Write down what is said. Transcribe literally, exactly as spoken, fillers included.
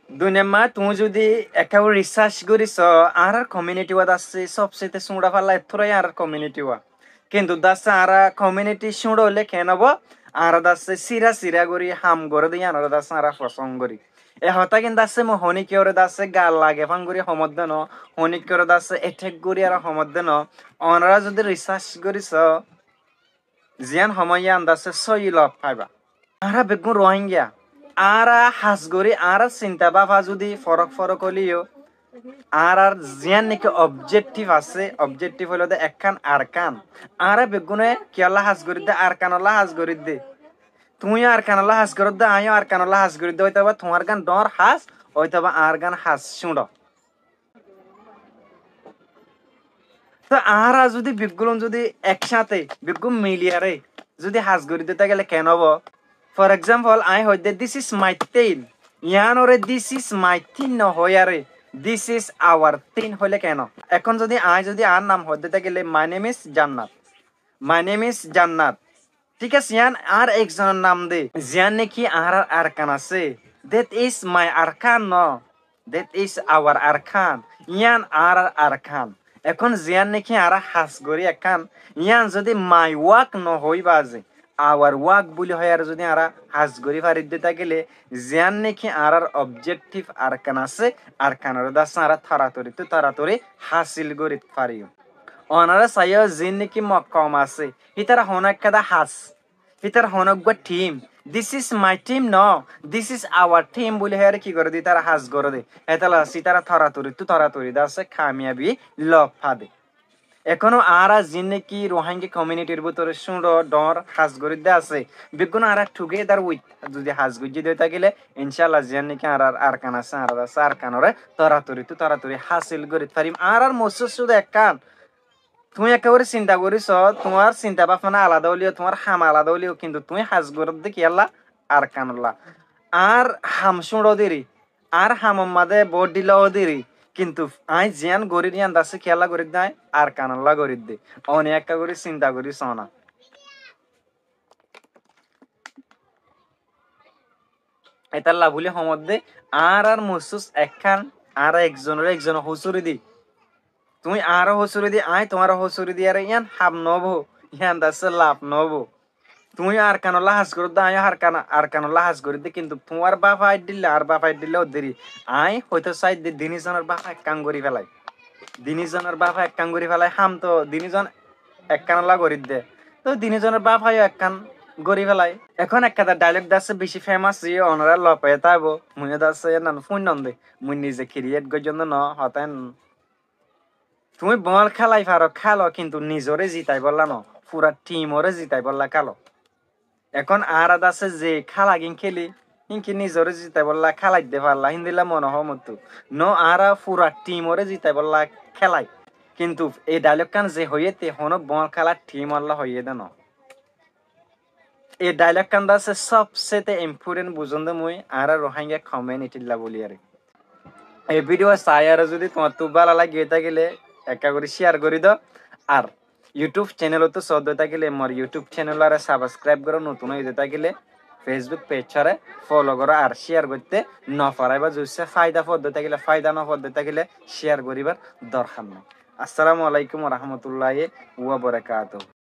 Duniyar maze tuñí zodi ekkebar risarc gorí só, añárar komiuniti wá dassé sobsaite súñça falla, ettúrai añárar komiuniti wá. Kintu dassé añárar komiuniti súñça óile keén óibo? Añára dassé sira sira gorí ham goré de, yíanore dassé añára fosón gorí. E hotá gín dassé mui honíkkoré dassé gal lage fán gorí homodde no, honíkkoré dassé etek gorí ar homodde no. Onora zodi risarc gorí só, ziyán homó yían dassé sóiyi lof faiba. Añára beggún Ruáingga, añára has gorí, añárar sinta báfa zodi forók forók óileyo, añárar ziyán néki objektif asé, objektif óilde ekkán Arkán. Añára beggúne kiyólla has gorídde? Arkanolla has gorídde. Tuñí Arkanolla has gorídde, añíyo Arkanolla has gorídde, óitoba tuáñrgán dhoóñr has, óitoba añárgán has cúñço. Te añára zodi beggún zodi eksáñte beggún miliyaré zodi has gorídde tákile keén óibo? For example, añí hoóidde, "This is my team." Yíanoré "This is my team" no hoiyaré, "This is our team" hoilé keén? Ehón zodi añí zodi añár nam hoóidde tákile, "My name is Jannat. My name is Jannat." Thík asé, yían añár ekzonor nam de, ziyán néki añárar Arkán asé. That is my Arkán no, that is our Arkán. Yían añárar Arkán. Ehón ziyán néki añára has gorí ekkán, yían zodi my work no hoói baade, our work buli hoiyaré zodi añára has gorí faridde tákile, ziyán néki añárar objektif Arkán asé, Arkánoré dassé añára toratorittú toratori hásil gorí fariyum. Onora saiyó, ziín néki Mokkom asé, hítara honó ekkáda has, hítara honó eggúa tim. "This is my team" no, "This is our team" buli hoiyaré ki goré de, ítara has goré de. Hétolla hítara toratorittú toratori dassé kamiyabi lof fade. Ehóno añára ziín néki Ruáingga komiunitir bútore cúñço dhoóñr has gorídde asé, beggún añára together with zodi has goijjí de tákile, incálla ziyán néki añárar Arkán asé, añára dassé Arkánoré toratorittú toratori hásil gorí farim. Añárar mossús cúde ekkán. Tuñí ekkebar sinta gorí só, tuáñr sinta báfana alada óileyo, tuáñr ham alada óileyo, kintu tuñí has gorídde kiyólla? Arkanolla. Añár ham cúñço deri, añár hamor maze boóut dhíla ó deri, kintu añí ziyán gorír yían dassé kiyólla gorídde añí? Arkanolla gorídde. One ekká gorí sinta gorí só na. Étalla buli homodde añárar mossús ekkán, añára ekzonoré ekzone hósuri di. Tuñí añáre hósuri di, añí tuáñre hósuri diyaré yían ham noóibo, yían dassé laf noóibo. Tuñí Arkanolla has gorídde, añíyo Arkana-, Arkanolla has gorídde, kintu tuáñr báfa eddílla, añár báfa eddílla ódderi. Añí hoitó saidde dinizonor báfa ekkán gorí félai. Dinizonor báfa ekkán gorí félai, ham to dinizon ekkánolla gorídde. Toi dinizonor báfayó ekkán gorí félai. Ehón ekkán dailok dassé bicí femas, yó onorá lofai táibo, muiyó dassé yían fúinnom de, mui nize kiriyét goijjóm de no, hotá en. Tuñí bol kélai faro kélo, kintu nizoré zitaibólla no, fura thimoré zitaibólla kélo. Ehón añára dassé ze kélagín kéli, hín ki nizoré zitaibólla kélaidde falla, híndilla mone hoó mottú. No, añára fura thimoré zitaibólla kélai. Kintu e dailokkán ze hoiyé, te honó bol kéla thimolla hoiyé de no. E dailokkán dassé sobsete impoten buzón de mui añára Ruáingga komiunitilla buli aré. E bídiyo saiyaré zodi tuáñrtu bála lagi tákile ekká gorí cíyar gorí do. Ar YouTube cénelottú sódde tákile mor YouTube céneloré sabskraib goró, notún óiye tákile Facebook pejoré folo goró ar cíyar goitté no foráiba. Zuicce fáida fodde tákile fáida, no fodde tákile cíyar goríbar dorhar nái. Assalamu alaikum warahmatulláhi wabarakátuhu.